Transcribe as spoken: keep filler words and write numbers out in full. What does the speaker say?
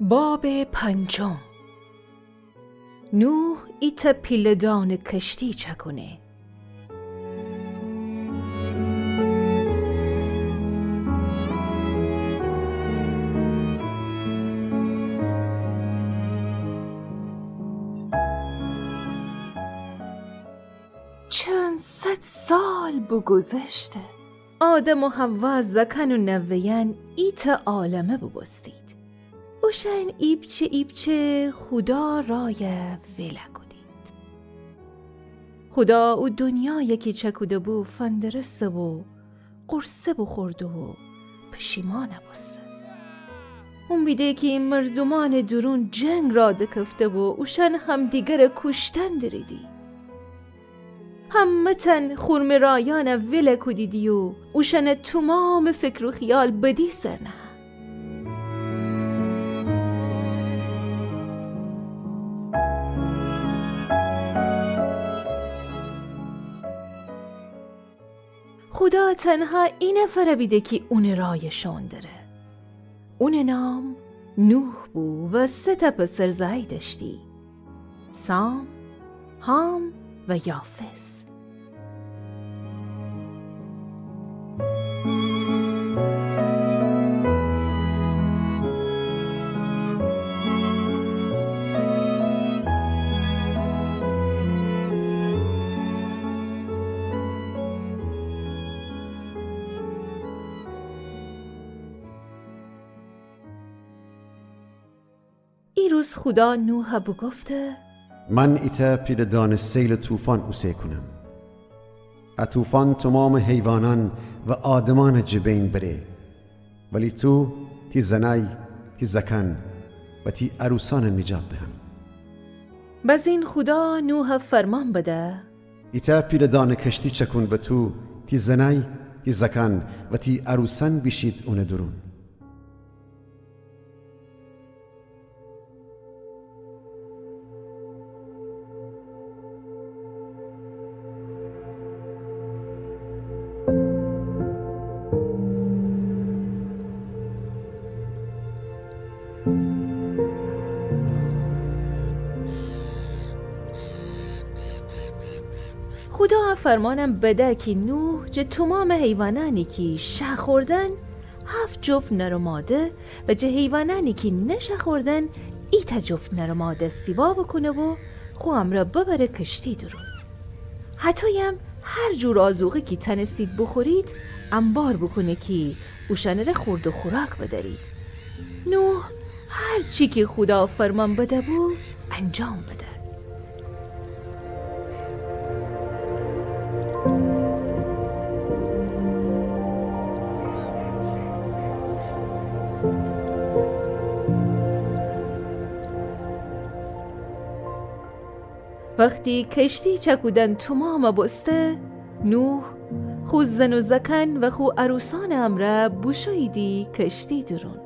باب پنجم. نوح ایتأ پیله‌دانٚ کشتی چکونه. چند صد سال بوگوذشته. آدم و حوا زأکأن و نوه‌یأن ایتأ عالمه بوبوستید. اوشأن ایپچه ایپچه خودا رای ول کودید. خودا او دنیای کی چکوده‌بو فندرسته و قرصه بوخورده و پشیمان بوسته. اون بیده کی مردومأنٚ دورون جنگ راه دکفته و اوشأن همدیگر کوشتن دریدی. همه‌تأن خورمه رایأن ول کودیدی و اوشأن تومامٚ فکر و خیال بدی سر نهه. خودا تنها ای نفر بیده کی اونٚ رای شوئون دره. اونٚ نام نوح بو و سه تأ پسر زأی دأشتی، سام، حام و یافث. ایروز خودا نوح بوگفته: من ایتأ پیله‌دانٚ سیلٚ طوفان اوسه کونم. ا طوفان تومامٚ حیوانأن و آدمأن جٚه بین بره، ولی تو، تی زنأی، تی زأکأن و تی عروسأن نیجات دهم. بزین خودا نوح فرمان بده: ایتأ پیله‌دانٚ کشتی چکون و تو، تی زنأی، تی زأکأن و تی عروسأن بیشید اونٚ دورون. خودا فرمانم بده کی نوح جٚه تومامٚ حیوانأنی کی شه خوردن، هفت جفت نر و ماده و جٚه حیوانأنی کی نشه خوردن، ایتأ جفت نر و ماده سیوا بوکونه و خو امرأ ببره کشتی دورون. هطویم هر جور آذوقه کی تأنستید بوخورید، انبار بوکونه کی اوشأنٚ ره خورد و خوراک بدأرید. نوح هر چی کی خودا فرمان بده بو، انجام بده. وختی کشتی چکودن تومام بوسته، نوح خو زن و زأکأن و خو عروسأنٚ امرأ بوشوییدی کشتی دورون.